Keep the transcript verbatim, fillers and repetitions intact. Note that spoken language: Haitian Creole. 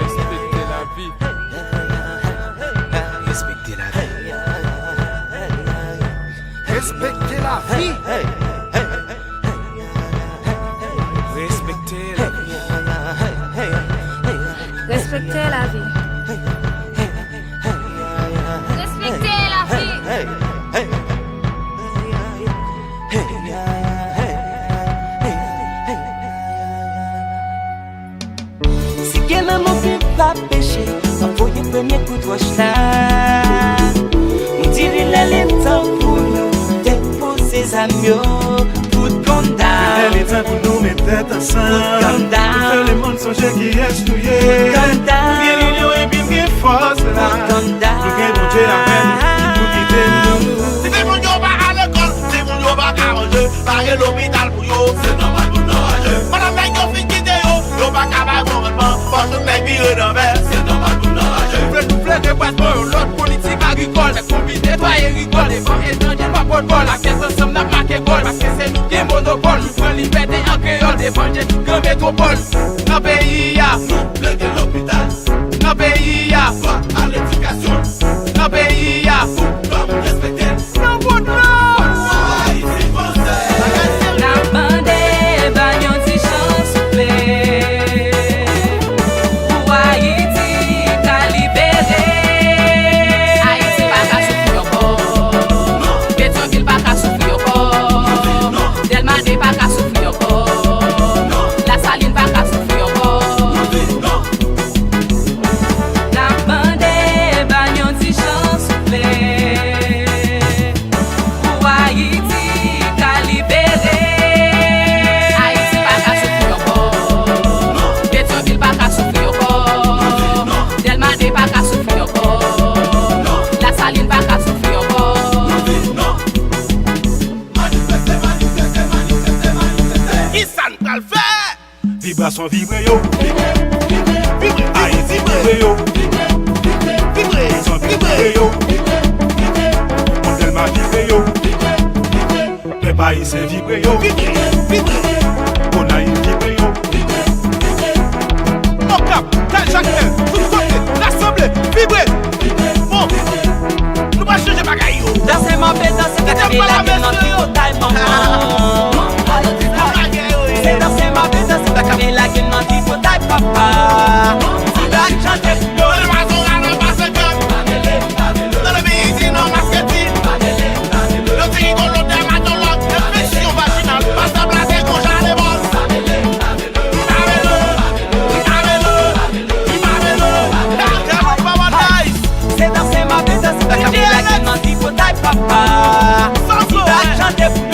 Respekte lavi. Respekte lavi. Respekte lavi. Respekte lavi. Respekte lavi. Respekte lavi. Si gen nan nou ki pa peche, ann voye premye kout wòch la. Nou di li lè li tan pou nou depoze zam yo. Put gun down. Lè li tan pou nou met tèt ansanm. Put gun down. Pou fè lemonn sonje kiyès nou ye. Put gun down. Gen linyon epi n gen fòs la. Put gun down. Nou gen Bondye avè nou, ki pou kite nou. Si timoun yo pa al lekòl, timoun yo pa ka manje, pa gen lopital pou yo, se nòmal pou n anraje. Pandan nèg yo fin kite yo, yo pa ka bay gouvènman, fò tout nèg vire nan vè, se nòmal pou n anraje. Vle nou vle debwatman yon lòt politik agrikòl, nèg konbite netwaye rigòl, devan etranje n pa pot bòl, ak tèt ansanm n ap make gòl, paske se nou ki gen monopòl, nou pran libète an kreyòl, devan je tout gran metwopòl. Nan peyi a, nou vle gen lopital. Nan peyi a, dwa a ledikasyon. Nan peyi a, pou dwa moun respekte. Nan bout la. Ayiti panse. N ap mande, ban n yon ti chans souple. Pou Ayiti ka libere. Ayiti pa ka soufri ankò. Petyonvil pa ka soufri ankò. Dèlma de pa ka soufri ankò. Lasalin pa ka soufri ankò. N ap mande, ban n yon ti chans souple. Pou Ayiti ka libere. Ayiti pa ka soufri ankò. Petyonvil pa ka soufri ankò. Dèlma de pa ka soufri ankò. Lasalin pa ka soufri ankò. Kisa n pral fè? Vibrasyon vibre yo. Vibre, vibre, vibre. Ayiti vibre yo. Vibre, vibre, vibre yo. Pèp ayisyen vibre yo. Vibre, vibre. Gonayiv vibre yo. Okap, Kay Jakmèl, tout kote, rasanble, vibre. Bon, nou pral chanje bagay yo. Danse m ap danse, gade lage nan tripotay manman. Se danse m ap danse, gade lage nan tripotay papa. Ti blag chante pou yo. Nan le peyi di non masketin. Yo di rigolo dèmatològ, enfeksyon vajinal, pa sanble se gonjan lebòl. Se danse m ap danse, pa ka vin lage nan tripotay papa. Ti blag chante pou